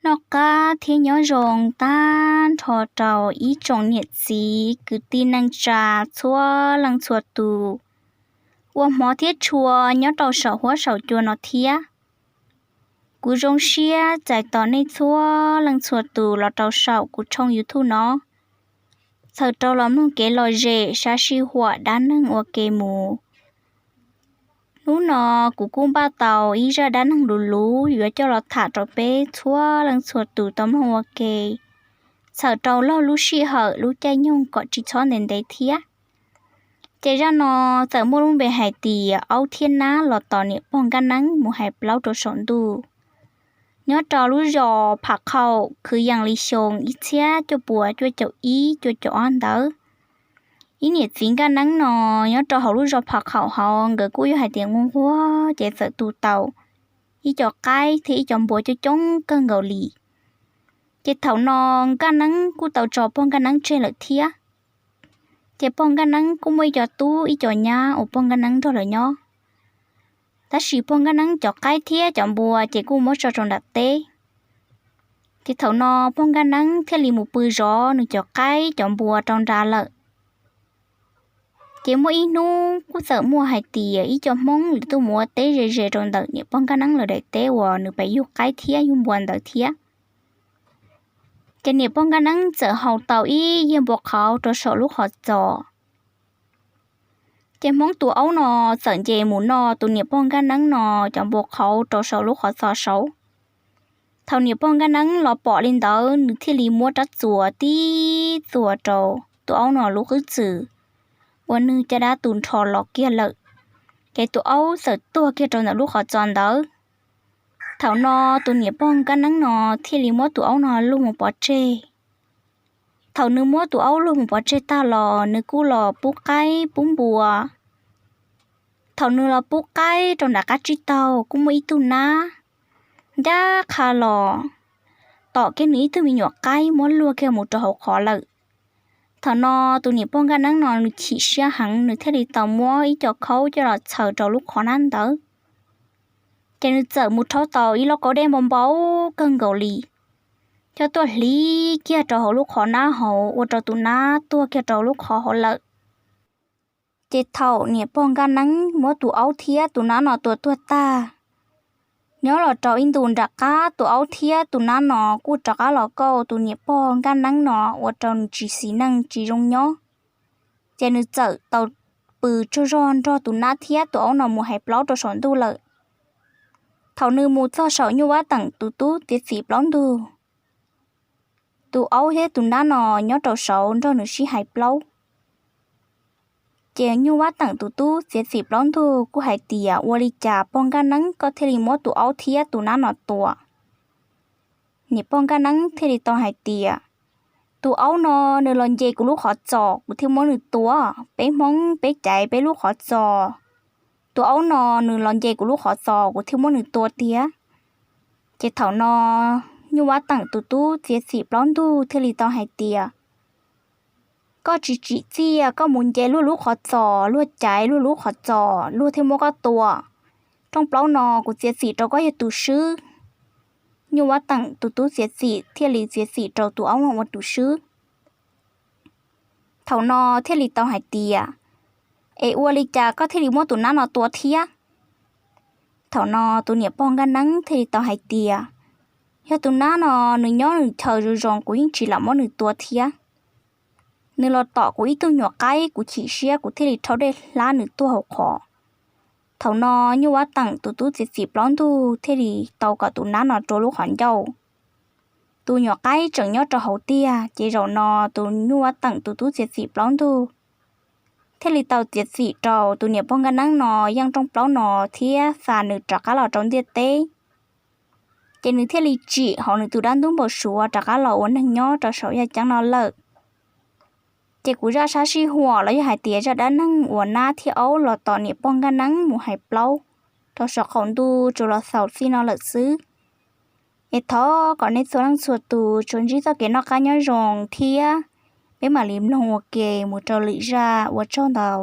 Noj qab thiab nyob zoo tag nrho rau ib tsoom niam txiv kwv tij neej tsa txhua leej txhua tus uas hmov thiab tshua nyob rau saum huab saum cua no thiab. Kuv zoo siab txais tos nej txhua leej txhua tus los rau saum kuv tshooj YouTube no, txhawm rau los mloog kev lom zem sab sij huam dab neeg ua ke mus. Hnub no kuv kuj npaj tau ib zaj dab neeg luv luv yuav coj los tham rau peb txhua leej txhua tus tau mloog ua ke, txhawm rau laug lub sij hawm lub caij nyoog kom tsis txhob ntev ntev thiab. Ces zaj no txawm muaj lub npe hais tias aub thiab nab los tos niam pog nkaj neeb mus hais plaub rau saum ntuj. Nyob rau lub zos Pham Qhaum kwv yees li xyoo ib txhiab cuaj puas cuaj caum ib cuaj caum ob ntawd, ib niam txiv nkaj neeb no nyob rau hauv lub zos Pham Qhaum hauv nkawd kuj yog hais tias nquag nquag ces txawm tu tau ib co qaib thiab ib co npua coob coob kawg nkaus li. Ces thaum no nkaj neeb kuj tau tso pog nkaj neeb tseg lawm thiab. Ces pog nkaj neeb kuj muaj ib co tub ib co nyab uas pog nkaj neeb nrog lawv nyob. Tab sis pog nkaj neeb cov qaib thiab cov npua ces kuj muab tso rau nram teb. Ces thaum no pog nkaj neeb thiaj li mus pw zov nws cov qaib cov npua rau nrad lawm. Ces muaj ib hnub kuj txawm muaj hais tias ib co Hmoob lwm tus mus ua teb ze ze rau ntawm niam pog nkaj neeb lawv daim teb uas nws pem yug qaib thiab yug npua ntawd thiab. Ces niam pog nkaj neeb txawm haus tau ib yiag npua qhauv rau saum lub qhov txos. Ces Hmoob tus aub no txawm nce mus noj tus niam pog nkaj neeb no cov npua qhauv rau saum lub qhov txos saud. Thaum niam pog nkaj neeb los pom li ntawd nws thiaj li muab rab txuas tib txuas rau tus aub no lub qwb txwm uas nws caj dab tu nrho los kiag lawm. Ces tus aub txawm tuag kiag rau ntawm lub qhov txos ntawd. Thaum no tus niam pog nkaj neeb no thiaj li muab tus aub no luag mus pov tseg. Thaum nws muab tus aub luag mus pov tseg tag los nws kuj los pub qaib pub npua. Thaum nws los pub qaib rau nram qab tsib taug kuj muaj ib tug nab ncaj qha los tom kiag nws ib tug me nyuam qaib muab luag kiag mus rau hauv qhov lawm. Thaum no tus niam pog nkaj neeb no nws chim siab heev nws thiaj li tau muab ib co khaub coj los txhaws rau lub qhov nab ntawd. Ces nws txawm mus rhaub tau ib lub kaub dej npau npau kawg nkaus li, coj tuaj hliv kiag rau hauv lub qhov nab hauv ua rau tus nab tuag kiag rau lub qhov hauv lawm. Ces thaum niam pog nkaj neeb muab tus aub thiab tus nab no tua tuag tag, nyob los rau ib ntus nram qab tus aub thiab tus nab no kuj rov qab los kauj tus niam pog nkaj neeb no ua rau nws tsis xis neej tsis zoo nyob. Ces nws txawm tau pw tsaug zog nrog tus nab thiab tus aub no mus hais plaub rau saum ntuj lawm. Thaum nws mus txog saum Nyuj Vab Teem tus tub txiav txim plaub ntug, tus aub thiab tus nab no nyob rau saud nrog nws sib hais plaub. Ces Nyuj Vab Teem tus tub txiav txim plaub ntug kuj hais tias, ua li cas pog nkaj neeb koj thiaj li muab tus aub thiab tus nab no tua? Niam pog nkaj neeb thiaj li tau hais tias, tus aub no nws los nce kuv lub qhov txos kuv thiaj muab nws tua. Peb Hmoob peb caiv peb lub qhov txos, tus aub no nws los nce kuv lub qhov txos kuv thiaj muab nws tua tiag. Ces thaum no Nyuj Vab Teem tus tub txiav txim plaub ntug thiaj li tau hais tias, koj tsis tsim txiaj, koj mus nce luag lub qhov txos, luag caiv luag lub qhov txos, luag thiaj muab koj tua. Rooj plaub no kuv txiav txim rau koj yog tus swb. Nyuj Vab Teem tus tub txiav txim thiaj li txiav txim rau tus aub no ua tus swb. Thaum no thiaj li tau hais tias, es ua li cas koj thiaj li muab tus nab no tua thiab? Thaum no tus niam pog nkaj neeb thiaj li tau hais tias, yog tus nab no nws nyob nws chaw zoo zoo kuv yeej tsis lam muab nws tua thiab. Nws los tom kuv ib tug nyuam qaib kuv chim siab kuv thiaj li rhaub dej hlab nws tuag hauv qhov. Thaum no Nyuj Vab Teem tus tub txiav txim plaub ntug thiaj li tau kom tus nab no rua lub qhov ncauj. Tus nyuam qaib tseem nyob rau hauv tiag, ces zaum no tus Nyuj Vab Teem tus tub txiav txim plaub ntug thiaj li tau txiav txim rau tus niam pog nkaj neeb no yeej rooj plaub no thiab xa nws rov qab los rau ntiaj teb. Ces nws thiaj li tsim hauv nws tus dab ntub npau suav rov qab los ua neeg nyob rau saum yaj ceeb no lawm. Ces kuv zaj sab sij huam los yog hais tias zaj dab neeg uas nab thiab aub los tom niam pog nkaj neeb mus hais plaub rau saum qaum ntuj tsuas los xaus txij no lawm xwb. Es thov kom nej txhua leej txhua tus tsuas ntsib txoj kev noj qab nyob zoo thiab peb mam li mloog ua ke mus rau lwm zaj, ua tsaug ntau.